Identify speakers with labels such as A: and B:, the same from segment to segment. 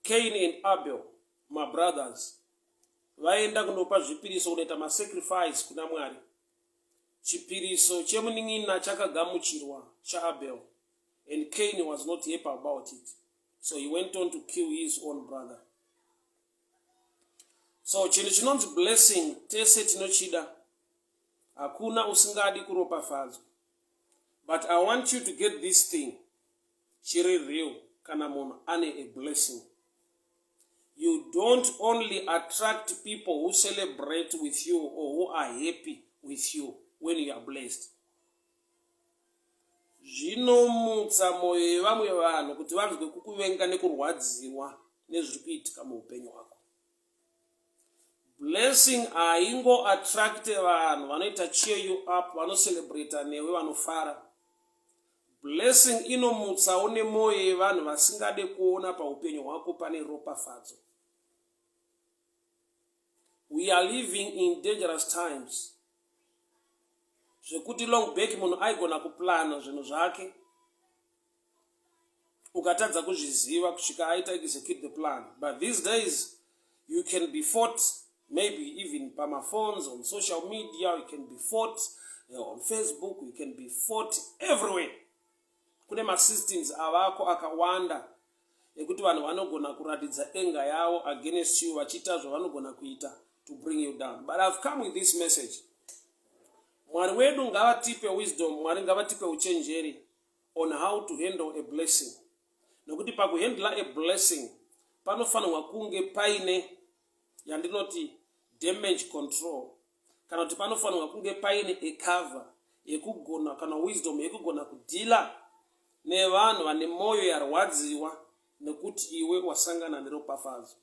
A: Cain and Abel, mabrothers, vaenda kunopa zvipiriso kunoita masacrifice kuna Mwari. Chipiriso chemunin'ina chakagamuchirwa chaAbel and Cain was not happy about it. So he went on to kill his own brother. So chinhu chinonzi blessing tese tinochida. Hakuna usingadi kuropafadzwa. But I want you to get this thing. Chiri real kana munhu ane a blessing. You don't only attract people who celebrate with you or who are happy with you when you are blessed. Zvinomutsa mwoyo yevamwe vanhu kuti vanzwe kukuvenga nekurwadziwa nezviri kuitika muupenyu hwako. Blessing haingo attracte vanhu vanoita cheer you up, vanocelebrata newe, vanofara. Blessing inomutsawo nemwoyo yevanhu vasingade kuona paupenyu hwako pane ropafadzo. We are living in dangerous times zvekuti long back munhu aigona kuplana zvinhu zvake ukatadza kuzviziva kusvika aita execute the plan. But these days you can be fought maybe even pamaphones, on social media, you can be fought on Facebook, you can be fought everywhere. Kune masystems avako akawanda ekuti vanhu vanogona kuratidza enga yavo against you vachiita zvavanogona kuita to bring you down. But I've come with this message. Mwari wedu ngavatipe wisdom, Mwari ngavatipe uchenjeri on how to handle a blessing. Nokuti pakuhandla a blessing panofanirwa kunge paine yandinoti damage control, kana kuti panofanirwa kunge paine a cover yekugona kana wisdom yekugona kudhila nevanhu vane mwoyo yarwadziwa nekuti iwe wasangana neropafadzo.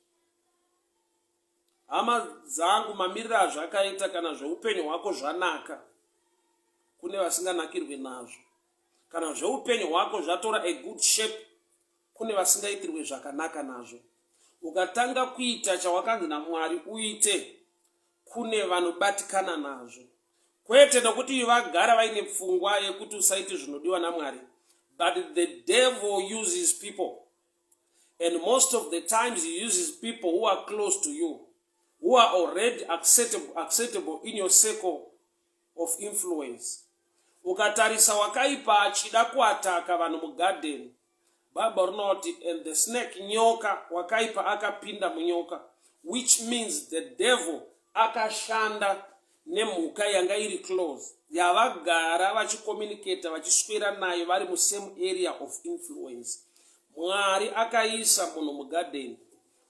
A: Hama dzangu, mamiriro azvakaita kana zveupenyu hwako zvanaka, kune vasinganakirwe nazvo. Kana zveupenyu hwako zvatora a good shape, kune vasingaitirwe zvakanaka nazvo. Ukatanga kuita chawakanzi naMwari uite, kune vanobatikana nazvo. Kwete nokuti vagara vaine pfungwa yekuti usaite zvinodiwa naMwari, but the devil uses people. And most of the times he uses people who are close to you, who are already acceptable in your circle of influence. Ukatarisa wakaipa achida kuataka vanhu mugadheni, Bible rinoti, and the snake, nyoka, wakaipa akapinda munyoka, which means the devil akashanda nemhuka yanga iri close, yavagara vachicommunicata, vachiswera nayo, vari musame area of influence. Mwari akaisa munhu mugadheni.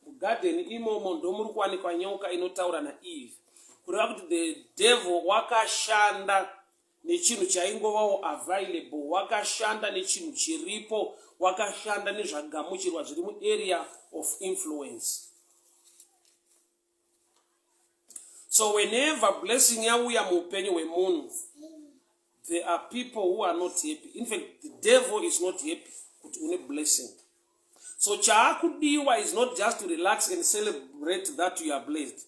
A: Mugadheni imomo ndomuri kuwanikwa nyoka inotaura naEve, kureva kuti the devil wakashanda nechinhu chaingovawo available, wakashanda nechinhu chiripo, wakashanda nezvagamuchirwa zviri muarea of influence. So whenever blessing yauya muupenyu hwemunhu, there are people who are not happy. In fact, the devil is not happy kuti une blessing. So chaakudiwa is not just to relax and celebrate that you are blessed,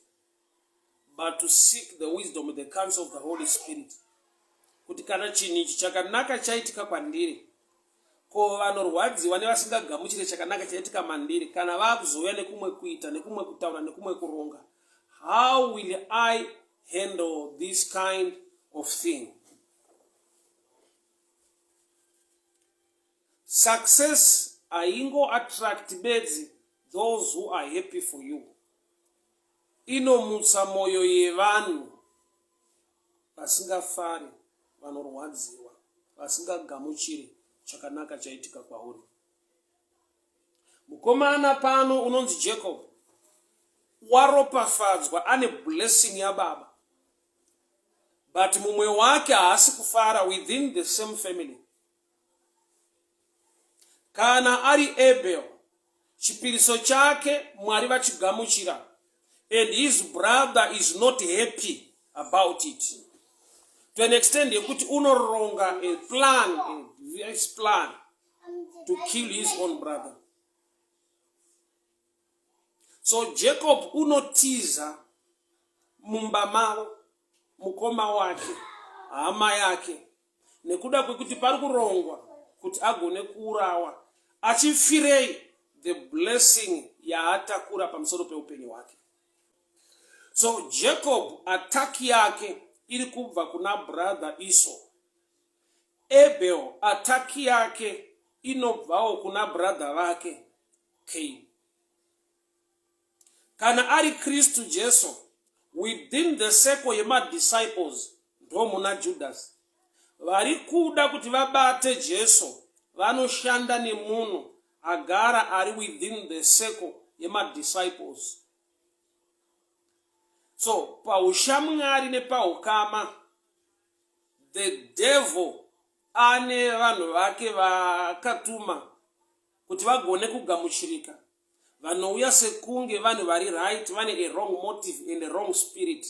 A: but to seek the wisdom, the counsel of the Holy Spirit, kuti kana chinhu ichi chakanaka chaitika kwandiri, ko vanorwadziwa nevasingagamuchire chakanaka chaitika mandiri, kana vaakuzouya nekumwe kuita, nekumwe kutaura, nekumwe kuronga, how will I handle this kind of thing? Success haingo attract bedzi those who are happy for you. Inomutsa mwoyo yevanhu vasingafari, vanorwadziwa, vasingagamuchiri chakanaka chaitika kwauri. Mukomana pano unonzi Jacob waropafadzwa, ane blessing yababa, but mumwe wake haasi kufara within the same family. Kana ari Abel, chipiriso chake Mwari vachigamuchira, and his brother is not happy about it, to an extent yekuti unoronga a plan, a nice plan to kill his own brother. So Jacob unotiza mumba mavo mukoma wake, hama yake, nekuda kwekuti pari kurongwa kuti agone kuurawa. Achifirei? the blessing yaatakura pamusoro peupenyu hwake. So Jacob attack yake iri kubva kuna brother Esau. Abel attack yake inobvawo kuna brother vake Cain. Kana ari Kristu Jesu within the circle yemadisciples ndomuna Judas. Vari kuda kuti vabate Jesu vanoshanda nemunhu agara ari within the circle yemadisciples. So paushamwari nepaukama the devil ane vanhu vake vaakatuma kuti vagone kugamuchirika vanouya sekunge vanhu vari right vane a wrong motive and a wrong spirit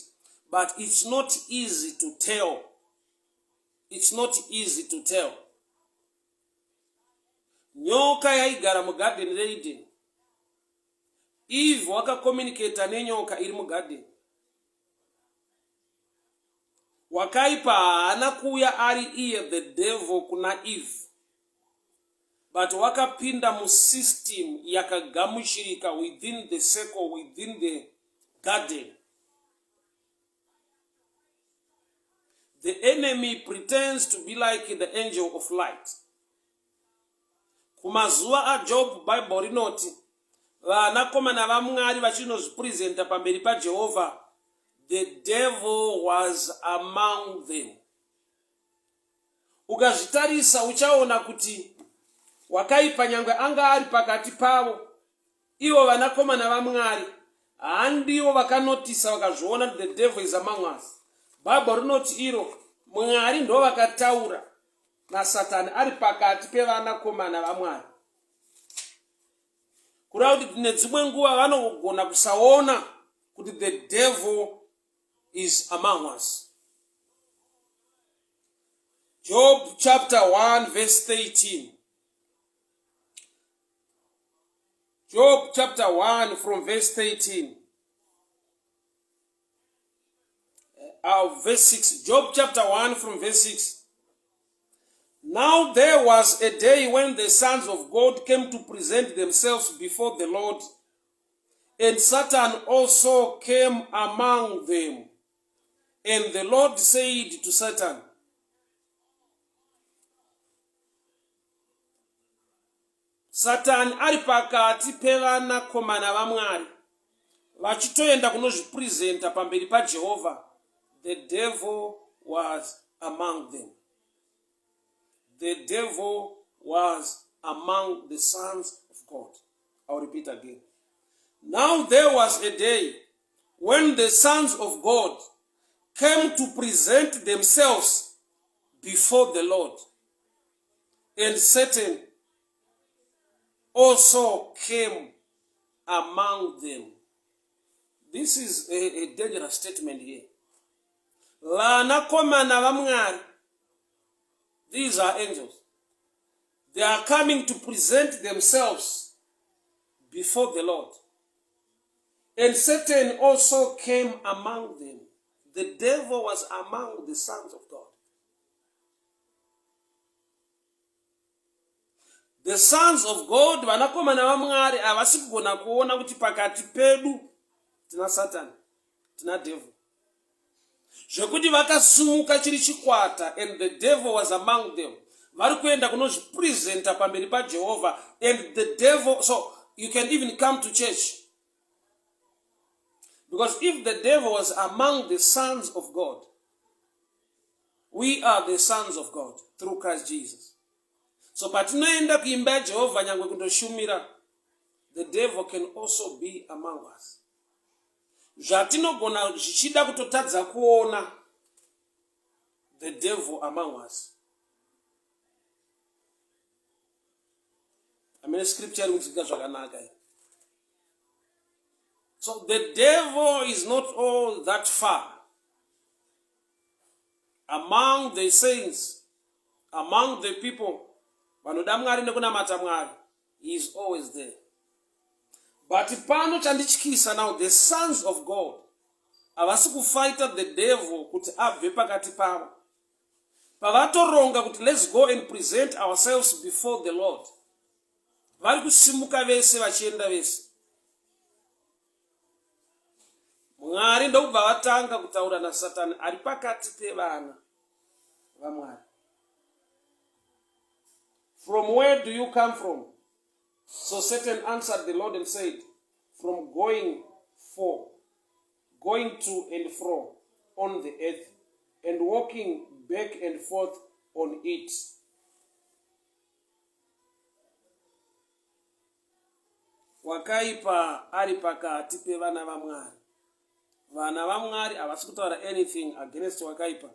A: but it's not easy to tell it's not easy to tell nyoka yaigara mugadheni reEden Eve wakakomunicata nenyoka iri mugadheni wakaipa haana kuuya ari iye the devil kuna Eve but wakapinda musystem yakagamuchirika within the circle within the garden the enemy pretends to be like the angel of light kumazuva aJob Bible rinoti vanakomana vaMwari vachinozvipresenta pamberi paJehovha the devil was among them Ukazvitarisa uchaona kuti wakaipa nyangwe anga ari pakati pavo ivo vanakomana vaMwari handivo vakanotisa vakazviona kuti the devil is among us. Bible rinoti iro Mwari ndo vakataura naSatani ari pakati pevanakomana vaMwari. Kureva kuti nedzimwe nguva vanogona kusaona kuti the devil is among us. Job chapter 1 verse 13. Job chapter 1 from verse 13. Verse 6. Job chapter 1 from verse 6. Now there was a day when the sons of God came to present themselves before the Lord, and Satan also came among them. And the Lord said to Satan, Satani ari pakati pevanakomana vaMwari vachitoenda kunozvipresenta pamberi paJehovha. The devil was among them. The devil was among the sons of God. I'll repeat again. Now there was a day when the sons of God came to present themselves before the Lord, and Satan also came among them. This is a dangerous statement here. Vanakomana vaMwari, these are angels. They are coming to present themselves before the Lord. And Satan also came among them. The devil was among the sons of God. The sons of God, vanakomana vaMwari, havasi kugona kuona kuti pakati pedu tina Satan, tina devil. Zvekuti vakasumuka chiri chikwata and the devil was among them. Vari kuenda kunozvipresenta pamberi paJehovha and the devil, so you can even come to church. Because if the devil was among the sons of God, we are the sons of God through Christ Jesus. So patinoenda kuimba yaJehovha nyangwe kundoshumira, the devil can also be among us. Zvatinogona zvichida kutotadza kuona the devil among us. Amene scripture iri kunzwika zvakanaka iyi. So the devil is not all that far. Among the saints, among the people, vanoda Mwari nekunamata Mwari, he is always there. But pano chandityisa now, the sons of God havasi kufighta the devil kuti abve pakati pavo. Pavatoronga kuti let's go and present ourselves before the Lord. Vari kusimuka vese vachienda vese. Mwari ndokubva vatanga kutaura naSatani ari pakati pevana vaMwari. From where do you come from? So Satan answered the Lord and said, From going for, going to and fro on the earth and walking back and forth on it. Wakaipa ari pakati pevana vaMwari. Vana vaMwari havasi kutaura anything against wakaipa.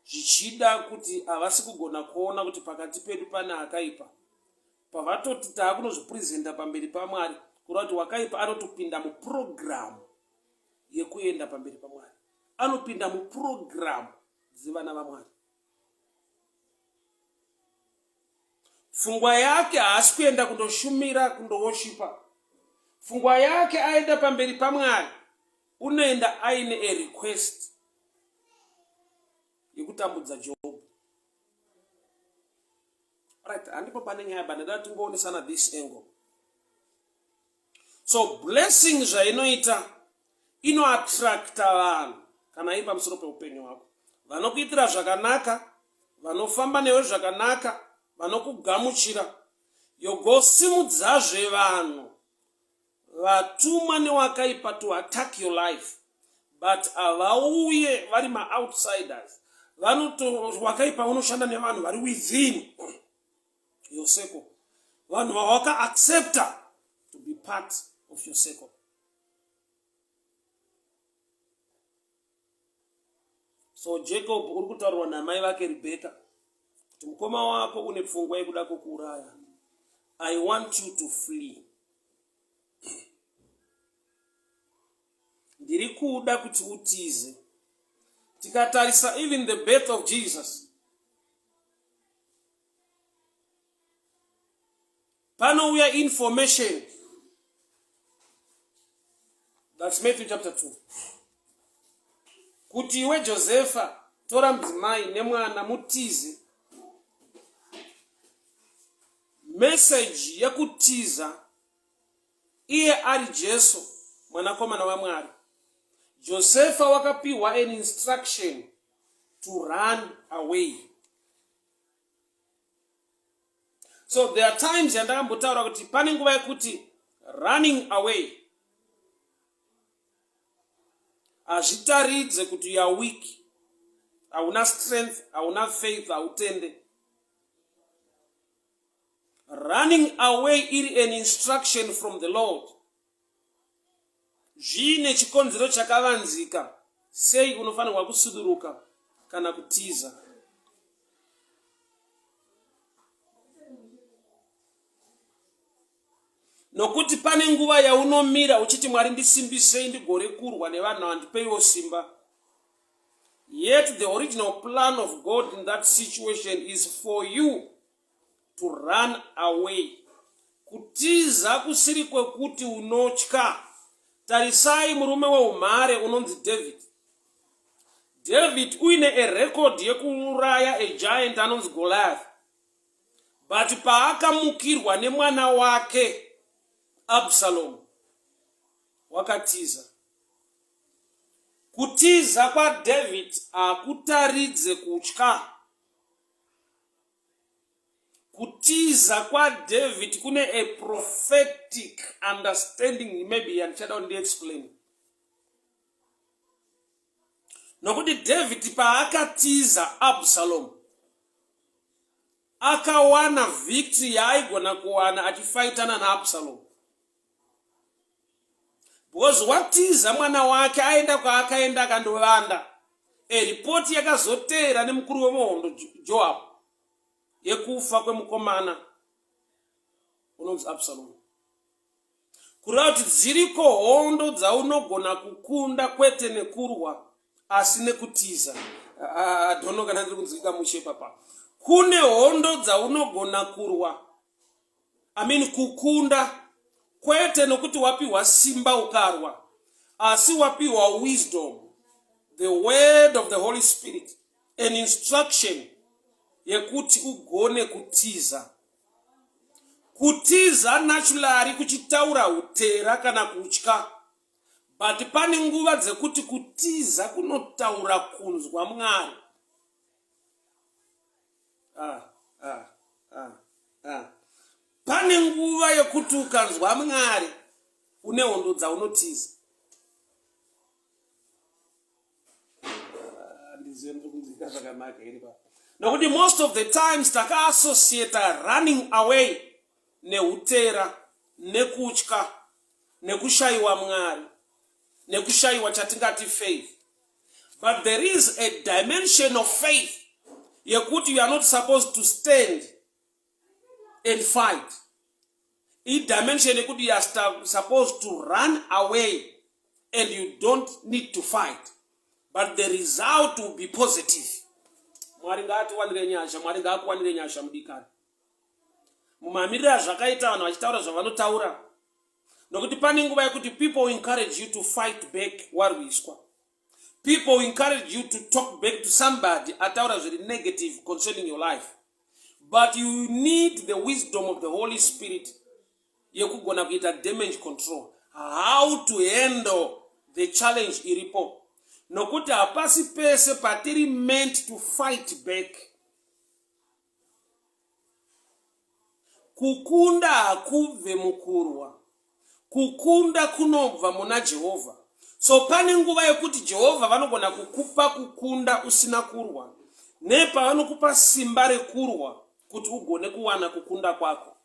A: Zvichida kuti havasi kugona kuona kuti pakati pedu pane akaipa. Pavatoti taakunozvipresenta pamberi paMwari, kureva kuti wakaipa anotopinda muprogramu yekuenda pamberi paMwari. Anopinda muprogramu dzevana vaMwari. Pfungwa yake haasi kuenda kundoshumira kundowoshipa. Pfungwa yake aenda pamberi paMwari, unoenda aine a request yekutambudza Job. Right, handipo pane nyaya but ndada tingoonesana this angle. So blessing zvainoita inoattracta vanhu kana iri pamusoro peupenyu hwako, vanokuitira zvakanaka, vanofamba newe zvakanaka, vanokugamuchira. Yogosimudzazve vanhu vatumwa newakaipa to attack your life, but havauye vari maoutsiders. Vanoto wakaipa unoshanda nevanhu vari within your circle, vanhu vawaka accepta to be part of your circle. So Jacob uri kutaurirwa namai vake Rebecca kuti mukoma wako une pfungwa yekuda kukuuraya. I want you to flee. Ndiri kuda kuti utize. Tikatarisa even the birth of Jesus, panouya information, that's Matthew chapter 2, kuti iwe Josefa tora mudzimai nemwana mutize. Message yekutiza iye ari Jesu mwanakomana waMwari. Josefa wakapiwa an instruction to run away. So there are times yandakambotaura kuti pane nguva yekuti running away hazvitaridze kuti you are weak, hauna strength, hauna faith, hautende. Running away iri an instruction from the Lord, zviine chikonzero chakavanzika sei unofanirwa kusuduruka kana kutiza. Nokuti pane nguva yaunomira uchiti, Mwari ndisimbisei ndigore kurwa nevanhu ava, ndipeiwo simba. Yet the original plan of God in that situation is for you to run away. Kutiza kusiri kwekuti unotya. Tarisai murume weumhare unonzi David. David uine a record yekuuraya a giant anonzi Goliath. But paakamukirwa nemwana wake Absalom, wakatiza. Kutiza kwaDavid hakutaridze kutya. Kutiza kwaDavid kune a prophetic understanding, maybe yandichada kuti ndiexplain. Nokuti David paakatiza Absalom, akawana victory yaaigona kuwana achifaitana naAbsalom. Because watiza mwana wake aenda kwaakaenda akandovanda. Eripoti yakazoteera nemukuru wemuhondo Joab yekufa kwemukomana unonzi Absalom. Kureva kuti dziriko hondo dzaunogona kukunda kwete nekurwa asi nekutiza. Adono kana ndiri kunzwika mushe papa. Kune hondo dzaunogona kurwa, I mean kukunda, kwete nokuti wapiwa simba ukarwa, asi wapiwa wisdom, the word of the Holy Spirit, an instruction yekuti ugone kutiza. Kutiza naturally kuchitaura utera kana kutya, but pane nguva dzekuti kutiza kunotaura kunzwa Mwari. Ah, ah, ah, ah. Pane nguva yekuti ukanzwa Mwari une hondo dzaunotiza. Handizive ndiri kunzwika zvakanaka here pa. Nokuti most of the times takaassociata running away neutera, nekutya, nekushayiwa Mwari, nekushayiwa chatingati faith. But there is a dimension of faith yekuti you are not supposed to stand and fight. Idimension yekuti you are supposed to run away and you don't need to fight, but the result will be positive. Mwari ngaatiwanire nyasha, Mwari ngaakuwanire nyasha mudikani. Mumamiriro azvakaita vanhu vachitaura zvavanotaura, nokuti pane nguva yekuti people encourage you to fight back warwiswa. People encourage you to talk back to somebody ataura zviri negative concerning your life, but you need the wisdom of the Holy Spirit yekugona kuita damage control, how to handle the challenge iripo, nokuti hapasi pese patiri meant to fight back. Kukunda hakubve mukurwa, kukunda kunobva muna Jehovha. So pane nguva yekuti Jehovha vanogona kukupa kukunda usina kurwa, nepavanokupa simba rekurwa kuti ugone kuwana kukunda kwako.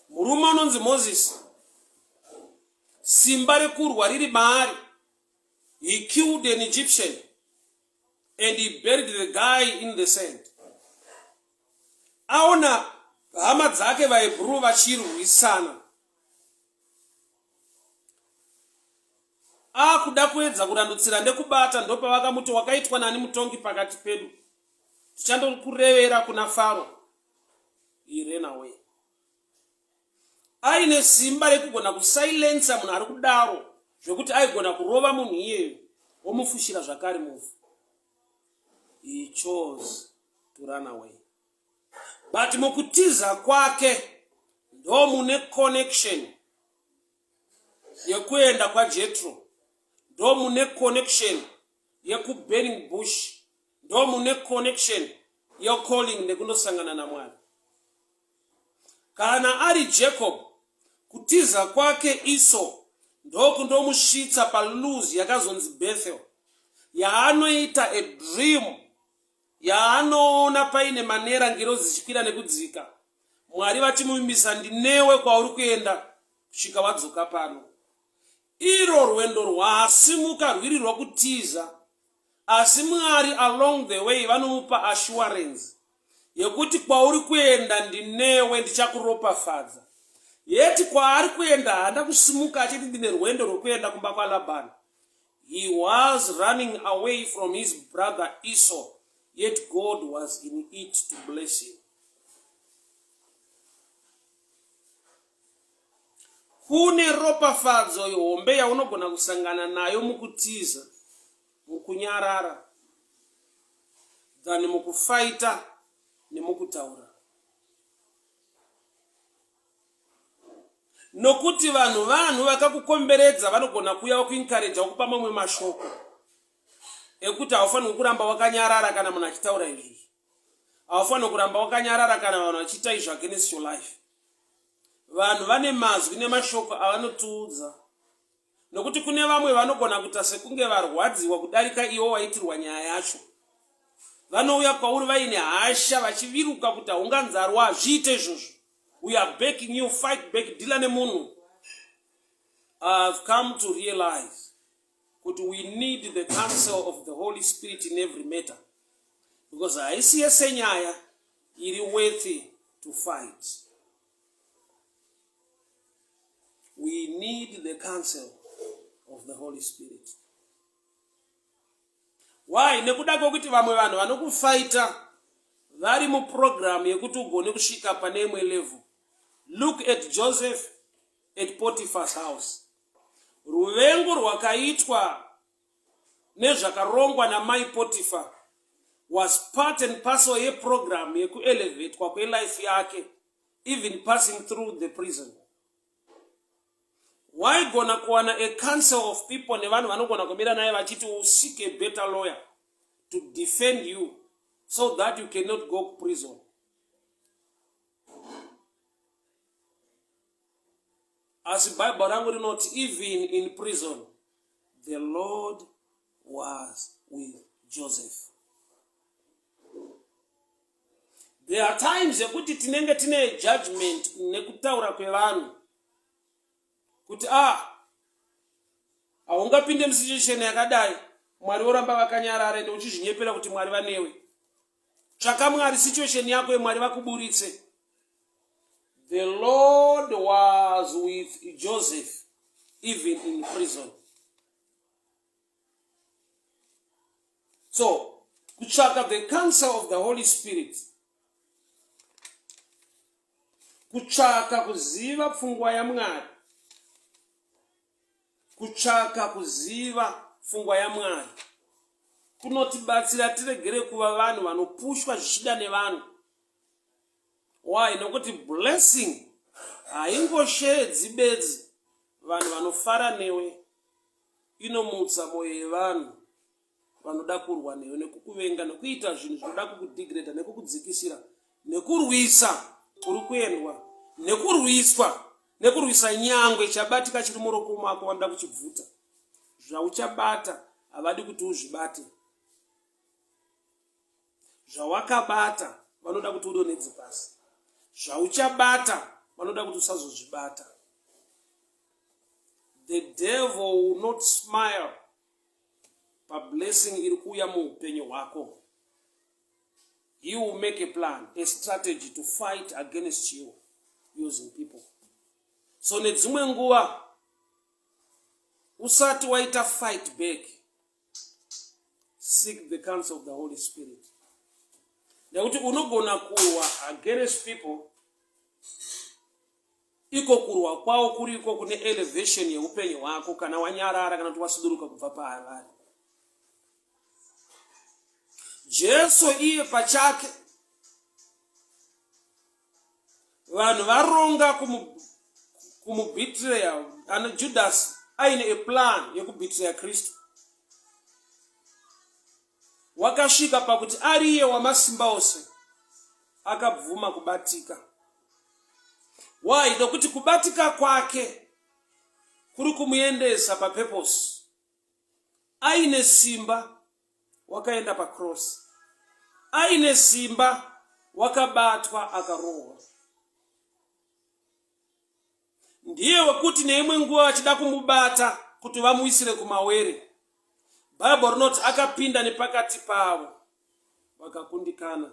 A: Murume unonzi Mozisi, simba rekurwa riri maari. He killed an Egyptian and he buried the guy in the sand. Aona hama dzake vaHebrew vachirwisana, akuda kuedza kurandutsira nekubata, ndopavakamuti, wakaitwa nani mutongi pakati pedu? Tichandokurevera kuna Faro. He ran away. Aine simba rekugona kusilensa munhu ari kudaro zvekuti aigona kurova munhu iyeyo womufushira zvakare muvhu. He chose to run away, but mukutiza kwake ndo mune connection yekuenda kwaJetro, ndo mune connection yekuburning bush, ndo mune connection yecalling nekundosangana naMwari. Kana ari Jacob, kutiza kwake Esau ndokundomusvitsa paLuz yakazonzi Bethel, yaanoita a dream yaanoona paine manera ngirozi dzichikwira nekudzika, Mwari vachimuvimbisa, ndinewe kwauri kuenda kusvika wadzoka pano. Iro rwendo rwaasimuka rwiri rwekutiza, asi Mwari along the way vanomupa assurance yekuti kwauri kuenda ndinewe, ndichakuropafadza. Yeti kwaari kuenda haana kusimuka achiti ndine rwendo rwekuenda kumba kwaLabhani. He was running away from his brother Esau, yet God was in it to bless him. Kune ropafadzo hombe yaunogona kusangana nayo mukutiza, mukunyarara, than mukufaita nemukutaura. Nokuti vanhu vakakukomberedza vanogona kuuya vakuencourage, vakupa mamwe mashoko ekuti haufanirwi kuramba wakanyarara kana munhu achitaura izvizvi, haufanirwi kuramba wakanyarara kana vanhu vachiita izvo against your life. Vanhu vane mazwi nemashoko avanotiudza, nokuti kune vamwe vanogona kuita sekunge varwadziwa kudarika iwo waitirwa nyaya yacho. Vanouya kwauri vaine hasha vachiviruka kuti haunganzarwa, hazviite izvozvo, we are backing you, fight back, dealer nemunhu. I've come to realize kuti we need the counsel of the Holy Spirit in every matter, because haisi yese nyaya iri worthy to fight. We need the counsel of the Holy Spirit. Why? Nekuda kwekuti vamwe vanhu vanokufaita vari muprogramu yekuti ugone kusvika pane imwe level. Look at Joseph at Potiphar's house. Ruvengo rwakaitwa nezvakarongwa namai Potiphar. was part and parcel yeprogram yekuelevatwa kwelife yake even passing through the prison. Waigona kuwana a council of people nevanhu vanogona kumira naye vachiti will seek a better lawyer to defend you so that you cannot go kuprison. Asi Bible rangu rinoti even in prison the Lord was with Joseph. There are times yekuti tinenge tine judgment nekutaura kwevanhu kuti ah haungapinde musituation yakadai mwari voramba vakanyarara ende uchizvinyepera kuti mwari vanewe tsvaka mwari situation yako yemwari vakuburitse The Lord was with Joseph even in prison. So, kutsvaka the counsel of the Holy Spirit, kutsvaka kuziva pfungwa yaMwari, kutsvaka kuziva pfungwa yaMwari kunotibatsira tiregere kuva vanhu vanopushwa zvichida nevanhu. Why? Nokuti blessing haingosheedzi bedzi vanhu vanofara newe, inomutsa mwoyo yevanhu vanoda kurwa newe nekukuvenga nekuita zvinhu zvinoda kukudegrada nekukudzikisira nekurwisa kuri kuendwa nekurwiswa nekurwisa nyangwe chabatika chiri muroko mako vanoda kuchibvuta zvauchabata havadi kuti uzvibate Zvawakabata vanoda kuti udonhedze pasi. Zvauchabata vanoda kuti usazozvibata. The devil will not smile pablessing iri kuuya muupenyu hwako. He will make a plan, a strategy to fight against you using people. So nedzimwe nguva usati waita fight back seek the counsel of the Holy Spirit. Nekuti unogona kurwa against people iko kurwa kwawo kuriko kune elevation yeupenyu hwako kana wanyarara kana kuti wasuduruka kubva pavari. Jesu iye pachake vanhu varonga kumubhitireya ana Judasi aine a plan yekubhitireya Kristu wakasvika pakuti ari iye wamasimba ose akabvuma kubatika. Why? Nokuti kubatika kwake kuri kumuendesa papurpose. Aine simba wakaenda pacross, aine simba wakabatwa akarohwa. Ndiye wekuti neimwe nguva vachida kumubata kuti vamuisire kumawere, Bible rinoti akapinda nepakati pavo vakakundikana.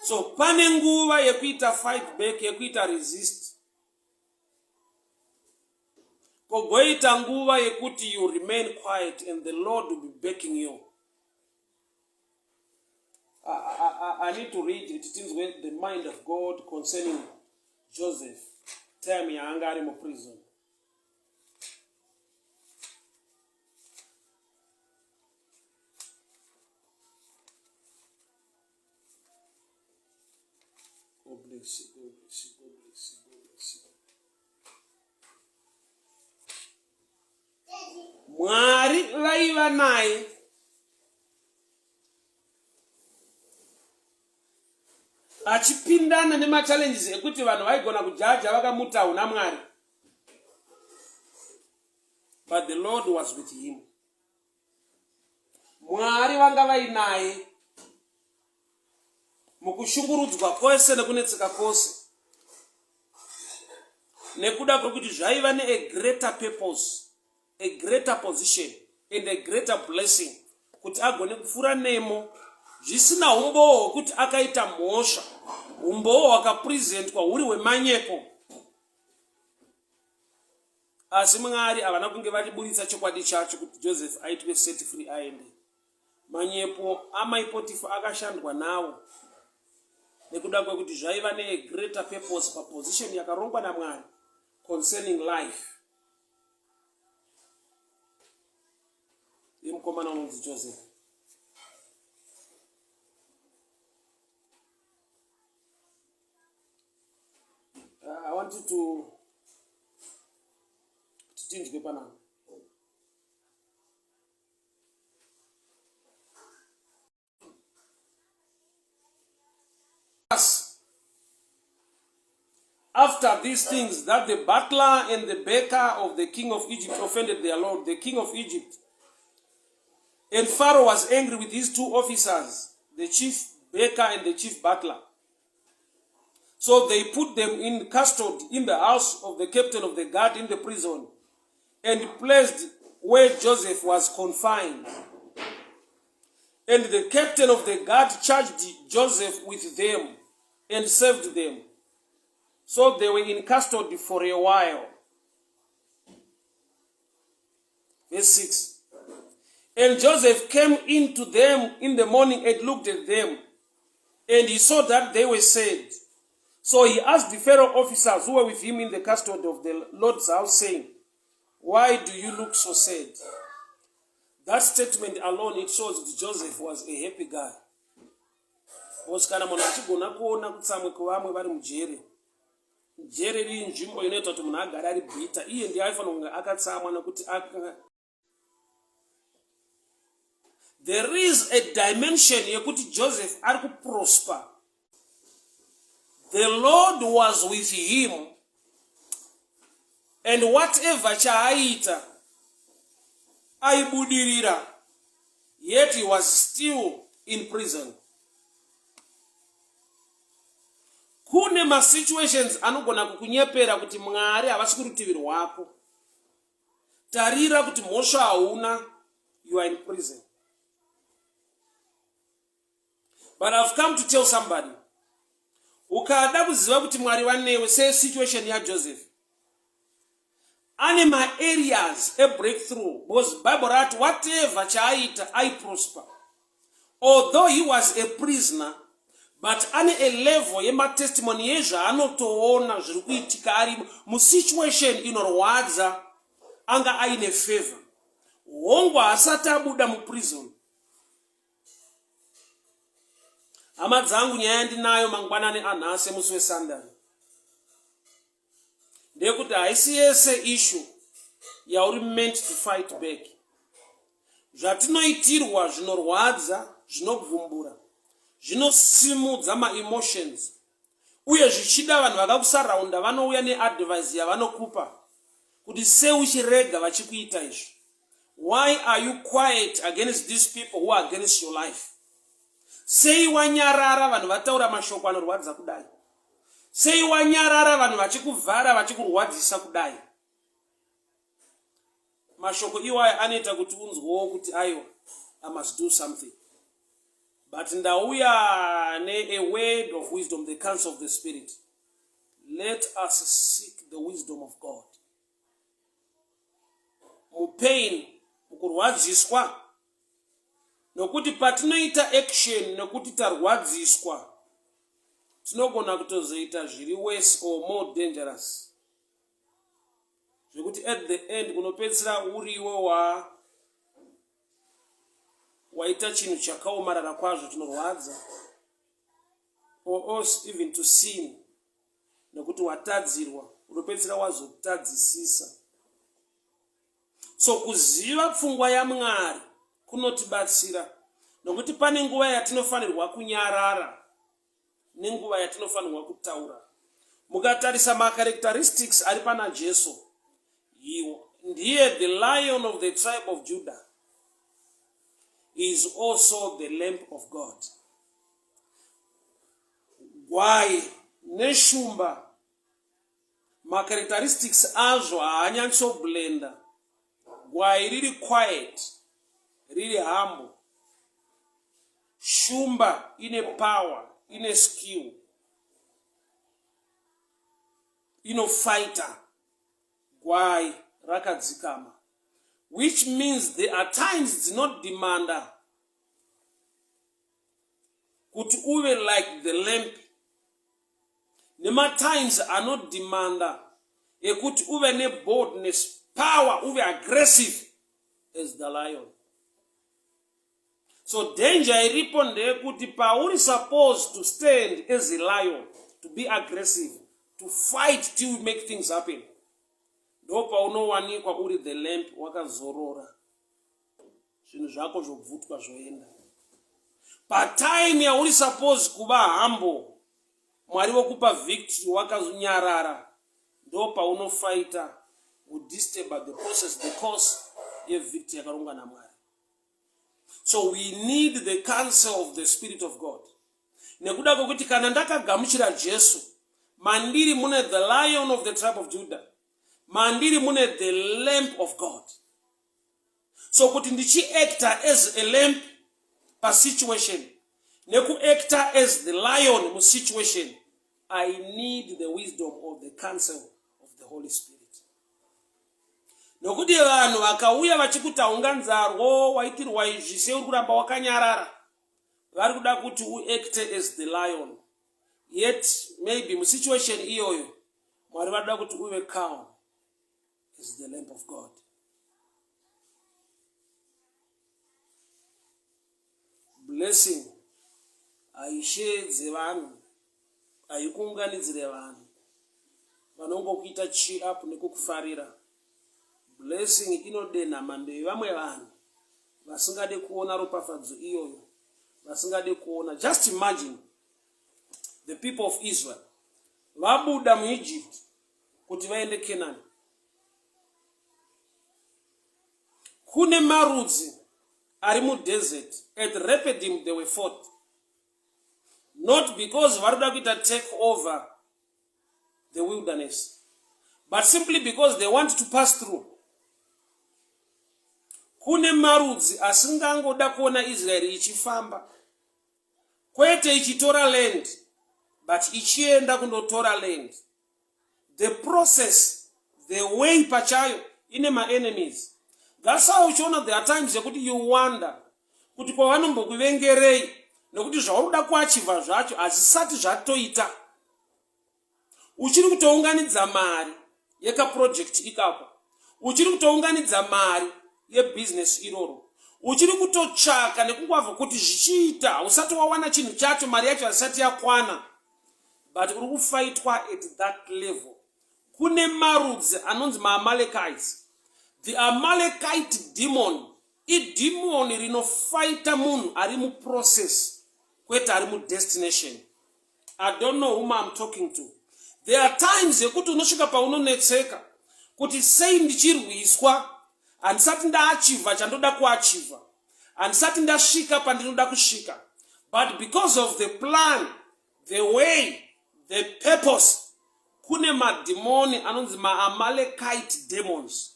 A: So pane nguva yekuita fight back, yekuita resist Kogoita nguva yekuti you remain quiet and the Lord will be backing you. I, I, I need to read it tinzwe the mind of God concerning Joseph time yaanga ari muprison. God bless you, God bless you, God bless you, God bless you. Mwari vaiva naye achipindana nemachallenges ekuti vanhu vaigona kujaja vakamuti hauna Mwari, but the Lord was with him. Mwari vanga vainaye mukushungurudzwa kwose nekunetseka kwose nekuda kwekuti zvaiva neagreater purpose, a greater position and a greater blessing kuti agone kupfuura nemo zvisina umbowo hwekuti akaita mhosva umbowo hwakapresentwa huri hwemanyepo Asi Mwari havana kunge vachiburitsa chokwadi chacho kuti Joseph aitwe set free aende. Manyepo amai Potifa akashandwa nawo nekuda kwekuti zvaiva negreater purpose paposition yakarongwa naMwari concerning life yemukomana unonzi Joseph. want you to tinzwe panapa. After these things, that the butler and the baker of the king of Egypt offended their lord, the king of Egypt. And Pharaoh was angry with his two officers, the chief baker and the chief butler. So they put them in custody in the house of the captain of the guard in the prison and placed where Joseph was confined. And the captain of the guard charged Joseph with them and served them. So they were in custody for a while. Verse 6. And Joseph came in to them in the morning and looked at them, and he saw that they were sad. So he asked the Pharaoh officers who were with him in the custody of the Lord's house, saying, Why do you look so sad? That statement alone, it shows that Joseph was a happy guy. Because kana munhu achigona kuona kutsamwe kwevamwe vari mujere, jere riri nzvimbo inoita kuti munhu agare ari bitter, iye ndiye aifanira kunge akatsamwa nekuti there is a dimension yekuti Joseph ari kuprosper. The Lord was with him and whatever chaaiita aibudirira, yet he was still in prison. Kune masituations anogona kukunyepera kuti Mwari havasi kurutivi rwako. Tarira kuti mhosva hauna, you are in prison. But I've come to tell somebody, ukada kuziva kuti Mwari vanewe, sesituation yaJoseph, ane maareas ebreakthrough, because Bible rati whatever chaaita aiprosper. Although he was a prisoner, but ane a level yematestimony yezvaanotoona zviri kuitika ari musituation inorwadza, anga aine favor. Hongu, haasati abuda muprison. Hama dzangu, nyaya yandinayo mangwanani anhasi emusi weSunday ndeyekuti haisi yese issue yauri meant to fight back. Zvatinoitirwa zvinorwadza, zvinobvumbura, zvinosimudza maemotions, uye zvichida vanhu vakakusaraunda vanouya neadvice yavanokupa kuti sei uchirega vachikuita izvo. Why are you quiet against these people who are against your life? Sei wanyarara vanhu vataura mashoko anorwadza kudai? Sei wanyarara vanhu vachikuvhara, vachikurwadzisa kudai? Mashoko iwayo anoita kuti unzwewo kuti aiwa, I must do something. But ndauya ne a word of wisdom, the counsel of the Spirit. Let us seek the wisdom of God mupain, mukurwadziswa, nokuti patinoita action nekuti tarwadziswa, tinogona kutozoita zviri worse or more dangerous, zvekuti at the end unopedzisira uriwe wa waita chinhu chakaomarara kwazvo chinorwadza, or else even to sin, nekuti watadzirwa, unopedzisira wazotadzisisa. So kuziva pfungwa yaMwari kunotibatsira, nokuti pane nguva yatinofanirwa kunyarara nenguva yatinofanirwa kutaura. Mukatarisa macharacteristics ari pana Jesu, ndiye the Lion of the tribe of Judah, is also the Lamb of God. Gwai neshumba, macharacteristics azvo haanyatsoblenda. Gwai riri quiet, riri humble. Shumba ine power, ine skill, inofighter. Gwai rakadzikama, which means there are times dzinodemanda kuti uve like the lamb, nematimes anodemanda ekuti uve neboldness, power, uve aggressive as the lion. So danger iripo ndeyekuti pauri supposed to stand as a lion, to be aggressive, to to fight till we make things happen, ndopaunowanikwa uri the lamp, wakazorora, zvinhu zvako zvobvutwa zvoenda. Patime yauri suppose kuva humble, Mwari vokupa victory, wakanyarara, ndo paunofighta, udisturba the process, the course yevictory yakarongwa naMwari. So we need the counsel of the Spirit of God, nekuda kwekuti kana ndakagamuchira Jesu, mandiri mune the Lion of the tribe of Judah, mandiri mune the lamp of God. So kuti ndichiacta as a lamp pasituation nekuacta as the lion musituation, I need the wisdom of the counsel of the Holy Spirit, nokuti vanhu vakauya vachikuti haunganzarwo, waitirwa izvi, sei uri kuramba wakanyarara, vari kuda kuti uacte as the lion, yet maybe musituation iyoyo Mwari vadoda kuti uve calm as the lamp of God. Blessing haisheedze vanhu, haikuunganidzire vanhu vanongokuita cheer up nekukufarira. Blessing inodenha mhando yevamwe vanhu vasingade kuona ropafadzo iyoyo, vasingade kuona. Just imagine the people of Israel vabuda muEgypt kuti vaende Kenani. Kune marudzi ari mudesert. At Rephidim they were fought, not because vari kuda kuita take over the wilderness, but simply because they want to pass through. Kune marudzi asingangoda kuona Israeri ichifamba, kwete ichitora land, but ichienda kundotora land. The process, the way pachayo ine maenemies. That's how uchiona there are times yekuti you wonder kuti kwavanombokuvengerei, nekuti zvauri kuda kuachivha zvacho hazvisati zvatoita. Uchiri kutounganidza mari yekaproject ikako, uchiri kutounganidza mari yebhizinesi iroro, uchiri kutotsvaka nekungwavha kuti zvichiita. Usati wawana chinhu chacho, mari yacho hazisati yakwana, but uri kufaitwa at that level. Kune marudzi anonzi maAmalekites. The Amalekite demon idhimoni rinofaita munhu ari muprocess, kwete ari mudestination. I don't know whom I'm talking to. There are times yekuti unosvika paunonetseka kuti sei ndichirwiswa, handisati ndaachivha chandoda kuachivha, handisati ndasvika pandinoda kusvika, but because of the plan, the way, the purpose, kune madhimoni anonzi maAmalekite demons.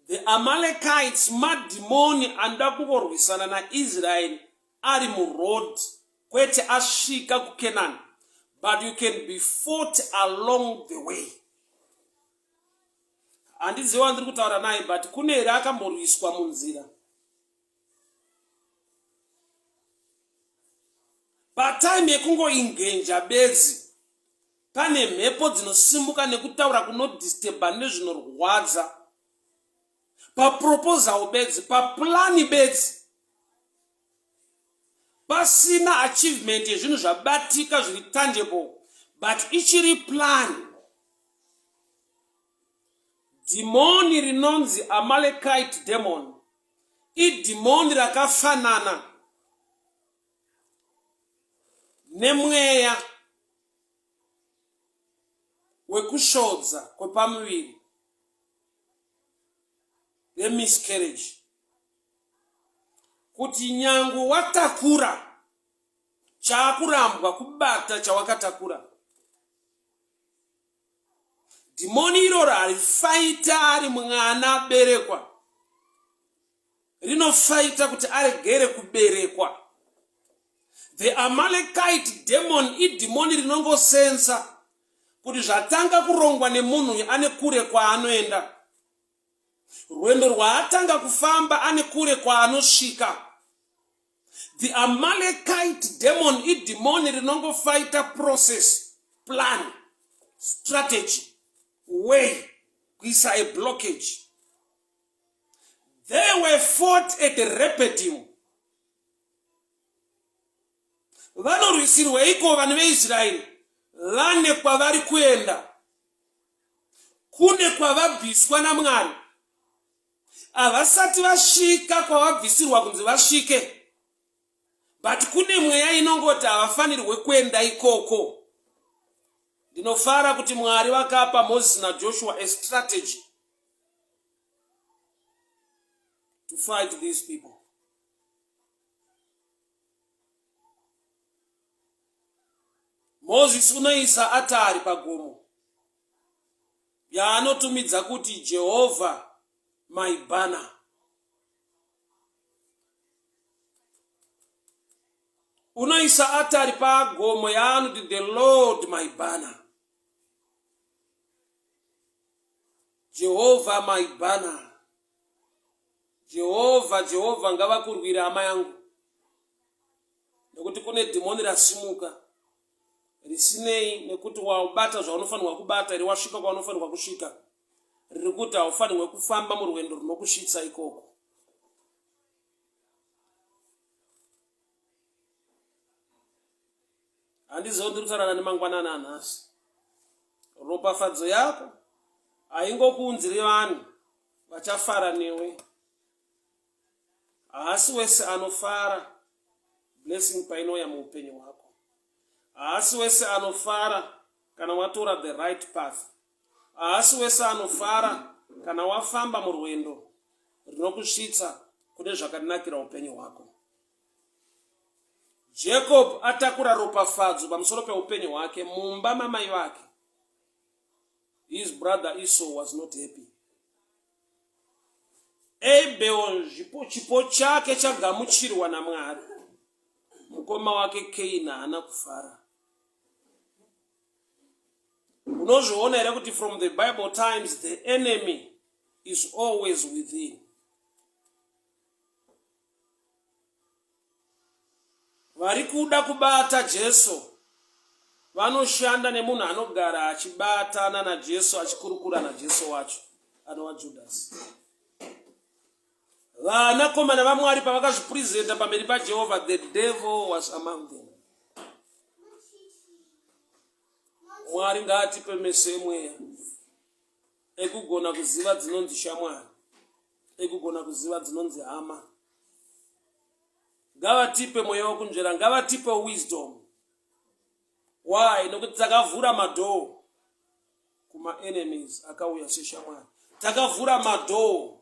A: The Amalekites madhimoni anoda kungorwisana naIsraeri ari muroad, kwete asvika kuCanaan, but you can be fought along the way. Handizivi wandiri kutaura naye, but kune here akamborwiswa munzira patime yekungoingenja bedzi? Pane mhepo dzinosimuka nekutaura kunodisturba nezvinorwadza paproposal bedzi, paplani bedzi, pasina achievement yezvinhu zvabatika zviri tangible, but ichiri plan. Dhimoni rinonzi Amalekite demon idhimoni rakafanana nemweya wekusvodza kwepamuviri, yemiscarriage, kuti nyange watakura, chaakurambwa kubata chawakatakura. Dhimoni iroro harifaita ari mwana aberekwa, rinofaita kuti aregere kuberekwa. The Amalekite demon idhimoni rinongosensa kuti zvatanga kurongwa nemunhu uyu ane kure kwaanoenda, rwendo rwaatanga kufamba ane kure kwaanosvika. The Amalekite demon idhimoni rinongofaita process, plan, strategy, way, kuisa a blockage. They were fought at Rephidim. Vanorwisirweiko vanhu veIsraeri? Vane kwavari kuenda, kune kwavabviswa naMwari. Havasati vasvika kwavabvisirwa kunzi vasvike, but kune mweya inongoti havafanirwe kuenda ikoko. Ndinofara kuti Mwari vakapa Moses naJoshua a strategy to fight these people. Moses unoisa atari pagomo yaanotumidza kuti Jehovha my banner. Unoisa atari pagomo yaanoti the Lord my banner. Jehovha my banner. Jehovha, Jehovha ngavakurwire hama yangu. Nekuti kune dhimoni rasimuka risinei nekuti wabata zvaunofanirwa kubata here wasvika kwaunofanirwa kusvika riri kuti haufanirwe kufamba murwendo runokusvitsa ikoko. Handizivi ndiri kutaura nani mangwanani anhasi. Ropafadzo yako haingokuunziri vanhu vachafara newe. Haasi wese anofara blessing painouya muupenyu hwako. Haasi wese anofara kana watora the right path. Haasi wese anofara kana wafamba murwendo rinokusvitsa kune zvakanakira upenyu hwako. Jacob atakura ropafadzo pamusoro peupenyu hwake mumba mamai vake. His brother Esau was not happy. Abel chipo chake chagamuchirwa naMwari. Mukoma wake Cain haana kufara. Unozviona here kuti from the Bible times the enemy is always within. Vari kuda kubata Jesu vanoshanda nemunhu anogara achibatana naJesu achikurukura naJesu wacho anova Judasi. Vanakomana vaMwari pavakazvipresenta pamberi paJehovha, the devil was among them. Mwari ngaatipe meso emweya ekugona kuziva dzinonzi shamwari, ekugona kuziva dzinonzi hama. Ngavatipe mweya wekunzvera, ngavatipe wisdom. Why? Nokuti takavhura madhoo kumaenemies akauya seshamwari. Takavhura madhoo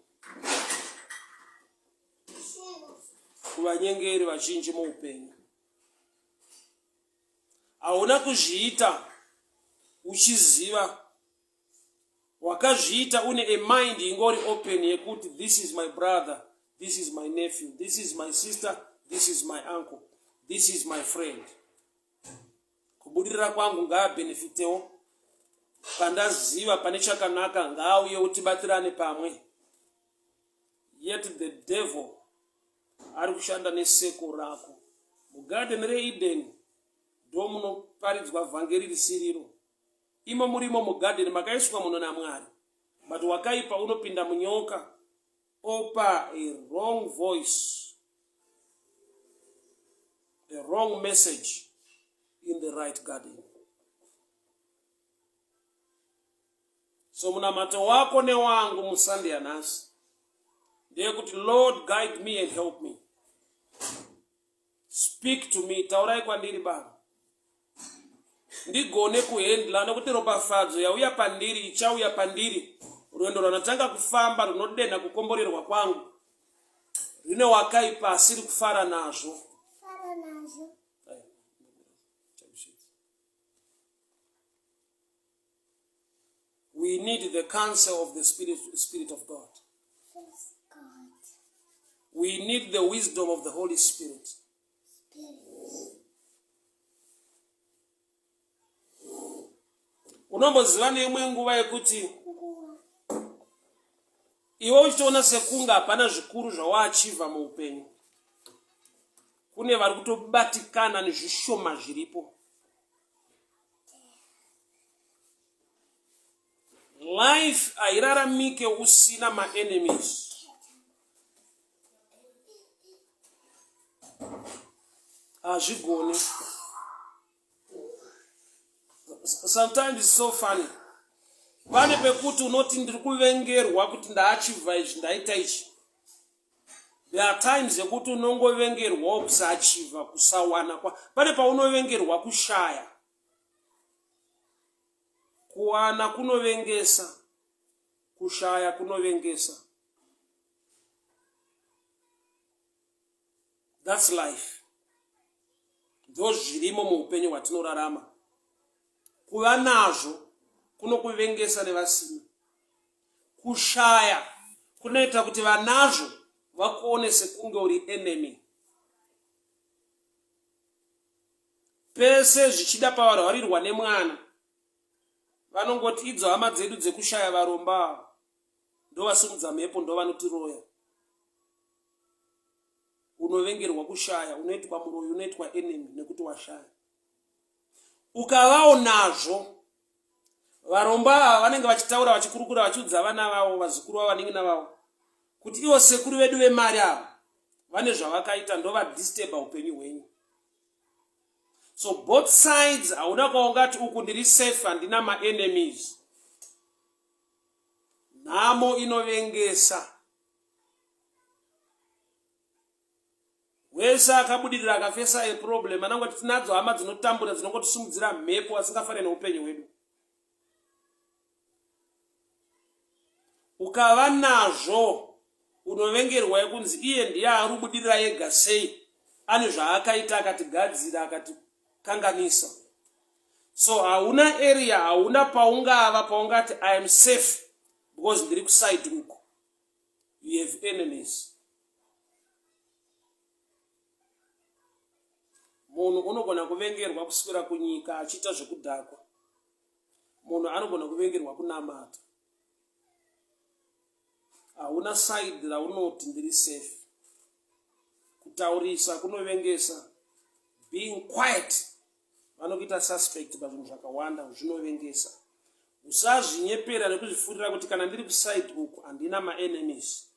A: kuvanyengeri vazhinji muupenyu. Hauna kuzviita uchiziva wakazviita une a mind ingori open yekuti this is my brother, this is my nephew, this is my sister, this is my uncle, this is my friend. Kubudirira kwangu ngaabenefitewo, pandaziva pane chakanaka ngaauye tibatirane pamwe. Yet the devil ari kushanda neseko rako. Mugarden reEden ndomunoparidzwa vhangeri risiriro. Imo murimo mugarden makaiswa muno naMwari, but wakaipa unopinda munyoka opa a wrong voice, a wrong message in the right garden. So munamato wako newangu muSunday yanhasi ndeyekuti Lord guide me and help me. Speak to me, taurai kwandiri Baba, ndigone kuhendla nekuti ropafadzo yauya pandiri ichauya pandiri. Rwendo rwandatanga kufamba runodenha kukomborerwa kwangu, rine wakaipa asiri kufara nazvo.
B: Fara nazvo.
A: We need the counsel of the Spirit, Spirit of God. We need the wisdom of the Holy Spirit. Unomboziva neimwe nguva yekuti iwe uchitoona sekunge hapana zvikuru zvawaachiva muupenyu, kune vari kutobatikana nezvishoma zviripo. Life hairaramike usina maenemies. Hazvigoni. Sometimes it's so funny. Pane pekuti unoti ndiri kuvengerwa kuti ndaachivha izvi ndaita ichi. There are times yekuti unongovengerwawo kusaachivha, kusawana kwa. Pane paunovengerwa kushaya. Kuwana kunovengesa, kushaya kunovengesa. That's life. Ndozvirimo muupenyu hwatinorarama. Kuva nazvo kunokuvengesa nevasina. Kushaya kunoita kuti vanazvo vakuone sekunge uri enemy. Pese zvichida pavarwarirwa nemwana vanongoti idzo hama dzedu dzekushaya varomba ava ndovasimudza mhepo ndovanotiroya. Unovengerwa kushaya, unoitwa muroyi, unoitwa enemy nekuti washaya. Ukavawo nazvo varombo ava vanenge vachitaura vachikurukura vachiudza vana vavo vazukuru vavo vanin'ina vavo kuti ivo sekuru vedu vemari ava vane zvavakaita ndovadisturba upenyu hwenyu. So both sides hauna kwaungati uku ndiri safe handina maenemies. Nhamo inovengesa. Wese akabudirira akafesa a problem anangoti tinadzo hama dzinotambura dzinongotisimudzira mhepo asingafane neupenyu hwedu. Ukava nazvo unovengerwa yekunzi iye ndiye arubudirira ega sei ane zvaakaita akatigadzira akatikanganisa. So hauna area hauna paungava paungati I am safe because ndiri kuside uko. You have enemies. Munhu unogona kuvengerwa kuswera kunyika achiita zvekudhakwa. Munhu anogona kuvengerwa kunamata. Hauna side raunoti ndiri safe. Kutaurisa kunovengesa. Being quiet vanokuita suspect pazvinhu zvakawanda zvinovengesa. Usazvinyepera nekuzvifurira kuti kana ndiri kuside uku handina maenemies.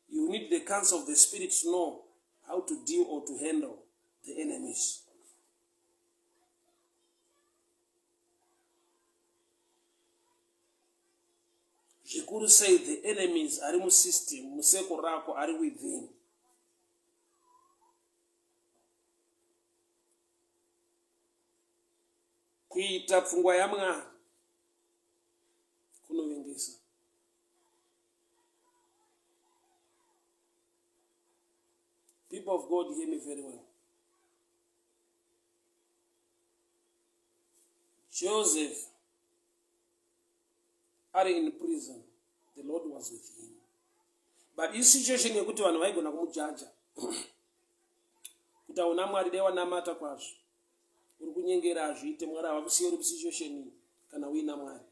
A: You need the counsel of the spirit to know how to deal or to handle the enemies. Zvikuru sei the enemies ari musystem, museko rako ari within. Kuita pfungwa yaMwari kunovengesa. People of God, hear me very well. Joseph ari in prison, the Lord was with him. But isituation yekuti vanhu vaigona kumujaja kuti hauna Mwari dai wanamata kwazvo uri kunyengera hazviite Mwari havakusiye uri kusituation iyi kana uina Mwari.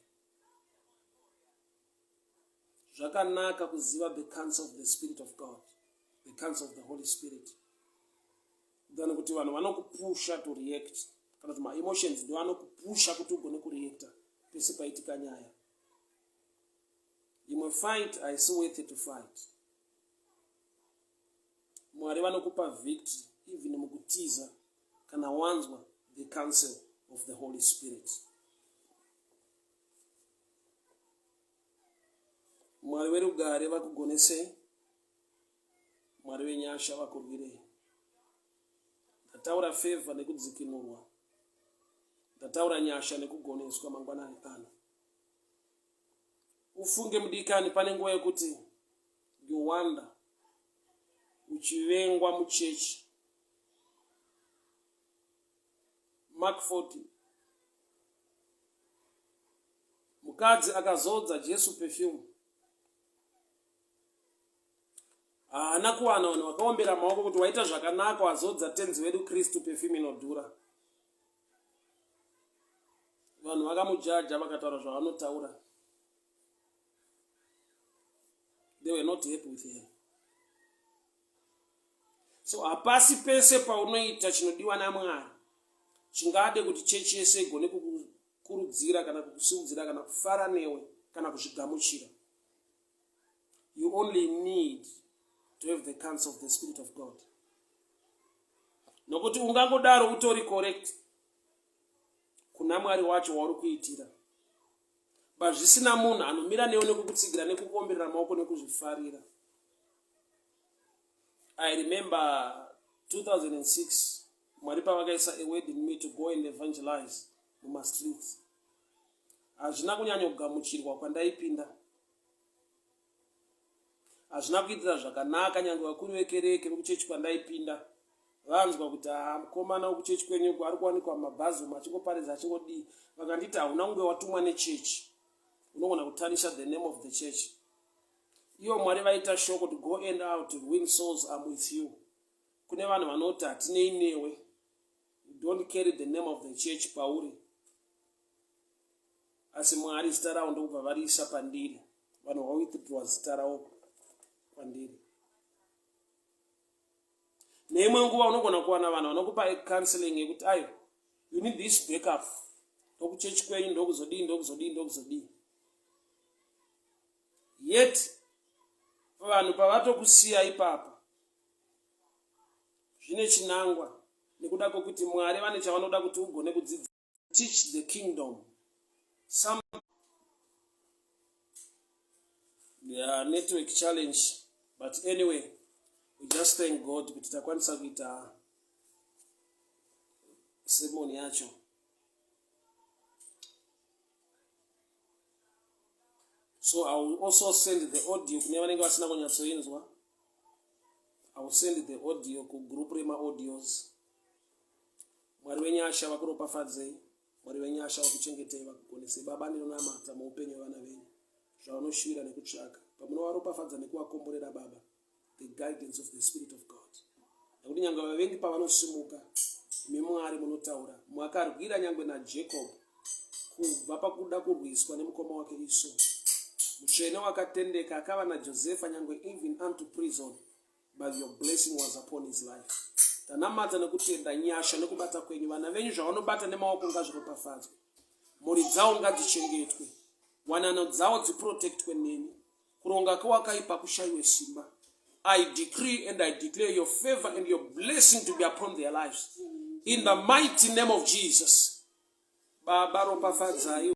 A: Zvakanaka kuziva the counsel of the Spirit of God, the counsel of the Holy Spirit, than kuti vanhu vanokupusha to react kana kuti maemotions ndo anokupusha kuti ugone kureacta pese paitika nyaya. Imwe fight haisi worth to fight. Mwari vanokupa victory even mukutiza kana wanzwa the counsel of the Holy Spirit. Mwari werugare vakugonesei, Mwari venyasha vakurwirei. Ndataura favor nekudzikinurwa, ndataura nyasha nekugoneswa mangwanani ano. Ufunge mudikani, pane nguva yekuti you wonder uchivengwa muchechi. Mark 40 Mukadzi akazodza Jesu perfume haana kuwana vanhu vakaombera maoko kuti waita zvakanaka wazodza tenzi wedu Kristu perfume inodhura. Vanhu vakamujaja vakataura zvavanotaura. They were not happy with her. So hapasi pese paunoita chinodiwa naMwari chingade kuti chechi yese igone kukurudzira kana kukusimudzira kana kufara newe kana kuzvigamuchira. You only need to have the counsel of the Spirit of God. Nokuti ungangodaro utori correct. kuna Mwari wacho wauri kuitira, but zvisina munhu anomira newe nekukutsigira nekukuomberera maoko nekuzvifarira. I remember 2006, Mwari pavakaisa a word in me to go and evangelize mumastreets. Hazvina kunyanyogamuchirwa kwandaipinda, hazvina kuitira zvakanaka. Nyange vakuru vekereke vekuchechi kwandaipinda vanzwa kuti, "Ha, mukomana wekuchechi kwenyuko ari kuwanikwa mumabhazi umu achingoparidza, achingodii," vakanditi, "Hauna kunge watumwa nechechi, unogona kutarnisha the name of the church." Ivo Mwari vaita shoko to go and out to win souls, am with you. Kune vanhu vanoti, "Hatinei newe, don't carry the name of the church pauri." Asi Mwari zita ravo ndokubva variisa pandiri, vanhu vawithdraw zita ravo kwandiri. Neimwe nguva unogona kuwana vanhu vanokupa counseling yekuti, "Ayo, you need this backup ndokuchechi kwenyu, ndokuzodii, ndokuzodii, ndokuzodii." Yet vanhu pavatokusiya ipapa, zvine chinangwa, nekuda kwekuti Mwari vane chavanoda kuti ugone kudzidza, teach the kingdom. Some, yeah, network challenge, but anyway, we just thank God kuti takwanisa kuita sermon yacho. So I will also send the audio kune vanenge vasina kunyatsoinzwa. I will send the audio kugroup remaaudios. Mwari wenyasha vakuropafadzei, Mwari wenyasha vakuchengetei, vakugonesei. Baba, ndinonamata muupenyu hwevana venyu, zvavanoshuvira nekutsvaka, pamunovaropafadza nekuvakomborera, Baba, the guidance of the Spirit of God, nekuti nyange vavengi pavanosimuka, imi Mwari munotaura. Mwakarwira nyange naJacob kubva pakuda kurwiswa nemukoma wake Iso. Mutsvene wakatendeka akava naJosefa nyange even unto prison, but your blessing was upon his life. Tanamata nekutenda nyasha nekubata kwenyu. Vana venyu, zvavanobata nemaoko ngazviropafadzwe, mhuri dzavo ngadzichengetwe, wanano dzavo dziprotectwe nemi, kuronga kwewakaipa kushayiwe simba. I decree and I declare your favor and your blessing to be upon their lives in the mighty name of Jesus. Baba, ropafadzai.